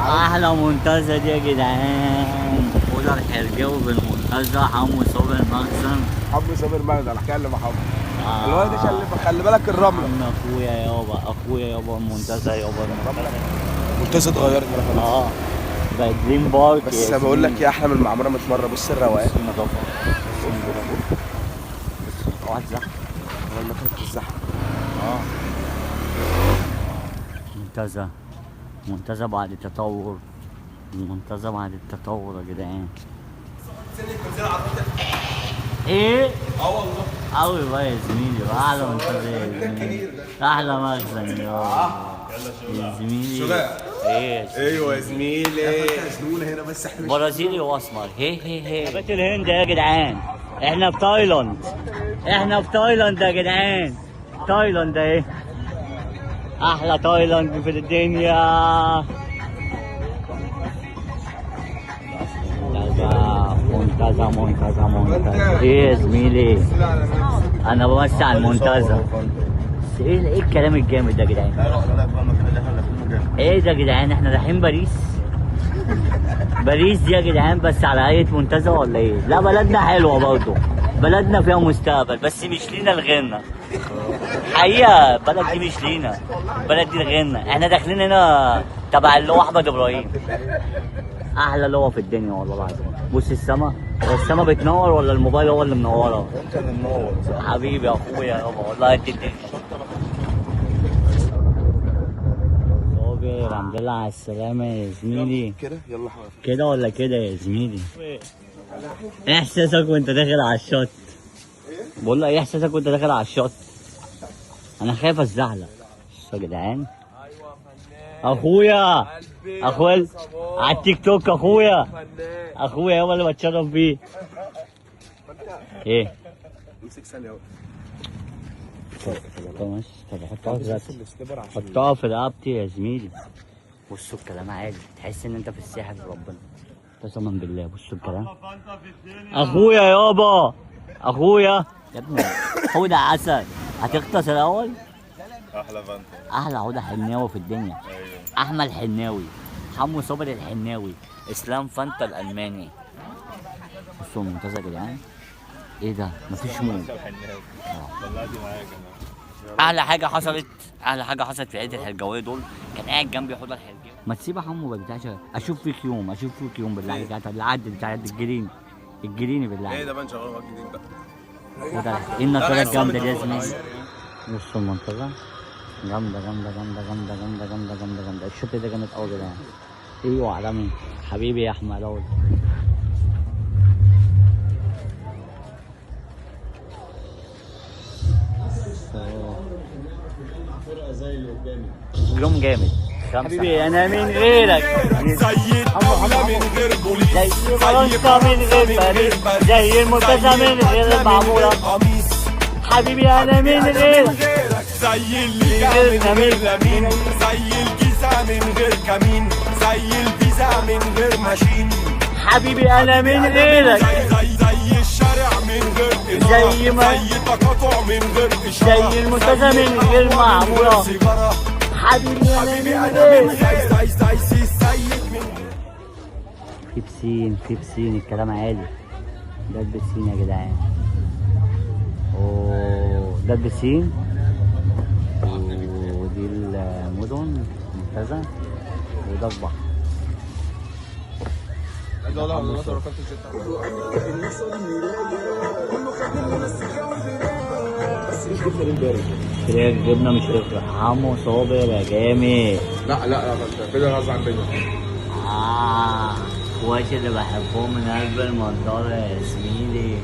احلى منتزه دي يا جدعان. حوضة الحرجاوي بالمنتزه، حمو صابر المخزن. حمو صابر المخزن، احكي لي محمد. الولد ده خلي بالك الرملة. اخويا يابا، اخويا يابا المنتزه يابا. المنتزه اتغيرت. بقت دريم بارك. بس بقول لك ايه، احلى من المعمورة 100 مرة. بص الروقان. بص النظافة. بص اوعى تزحف. هو المكان في الزحمة. منتزه، منتزه بعد التطور، المنتزه بعد التطور يا جدعان. ايه؟ والله قوي بقى يا زميلي، احلى منتزه يا زميلي، احلى مخزن يا زميلي. ايه ايوه يا زميلي، هنا بس احنا برازيلي واسمر. هي هي هي بيت الهند يا جدعان. احنا في تايلاند، احنا في تايلاند يا جدعان. تايلاند اهي، احلى تايلاند في الدنيا. منتزه منتزه منتزه. ايه يا زميلي، انا بمسي على المنتزه. بس ايه الكلام الجامد ده يا جدعان؟ ايه ده يا جدعان، احنا رايحين باريس؟ باريس دي يا جدعان بس على هيئة منتزه ولا ايه؟ لا بلدنا حلوة برضه، بلدنا فيها مستقبل، بس مش لينا لغيرنا. حقيقة البلد دي مش لينا، البلد دي لغيرنا. احنا داخلين هنا تبع اللي هو احمد ابراهيم. احلى لغة في الدنيا والله العظيم. بص السما، هو السما بتنور ولا الموبايل هو اللي منورة؟ انت اللي منور حبيبي يا اخويا يابا والله. قد الدنيا. صابر الحمد لله على السلامة يا زميلي. كده يلا حبيبي، كده ولا كده يا زميلي؟ ايه احساسك وانت داخل على الشط؟ بقول له ايه احساسك وانت داخل على الشط؟ انا خايف اتزحلق. بصوا يا جدعان، اخويا اخويا على التيك توك، اخويا اخويا يابا اللي بتشرف بيه. ايه؟ امسك ثانية اهو. طب حطها في رقبتي، حطها في رقبتي يا زميلي. بصوا الكلام عالي، تحس ان انت في الساحل ربنا، قسما بالله. بصوا الكلام، اخويا يابا، اخويا يا ابني، حوده عسل. هتغطس الاول؟ احلى فانتا، احلى عوده حناوي في الدنيا. ايوه، احمد حناوي، حمو صابر الحناوي، اسلام فانتا الالماني. بصوا المنتزه يا جدعان، ايه ده؟ مفيش موج. طلعتي معايا كمان. احلى حاجة حصلت، احلى حاجة حصلت في عيد الحرجاويه دول، كان قاعد جنبي حوضه الحرجاوي. ما تسيب يا حمو بتاع، اشوف فيك يوم، اشوف فيك يوم بالله عليك. العد بتاع الجريني، الجريني بالله عليك. ايه ده بقى شغال الجديد ده؟ ايه النضارة الجامدة دي يا زميلي؟ بصوا المنطقة جامدة جامدة جامدة جامدة جامدة جامدة جامدة جامدة. الشط ده جامد قوي يا جدعان. ايوه عالمي حبيبي يا احمد. اول يوم جامد حبيبي. انا من غيرك زي الدولة من غير بوليس، زي فرنسا من غير باريس، زي المنتزه من غير المعمورة. حبيبي انا من غيرك زي اللي من غير لمين، زي الجيزة من غير كمين، زي الفيزا من غير ماشين. حبيبي انا من غيرك زي الشارع من غير إنارة، زي ما زي تقاطع من غير إشارة، زي المنتزه من غير معمورة. حبيبي انا من غيرك. زي السيد من في بسين، في بسين، الكلام عالي. ده البسين يا جدعان. اوه ده البسين، ودي المدن منتزه، وده البحر. فراخ جبنه مش فراخ. حمو صابر يا جامد. لا لا لا كده غصب عننا. اخواتي اللي بحبهم من قلب المنطقة يا زميلي.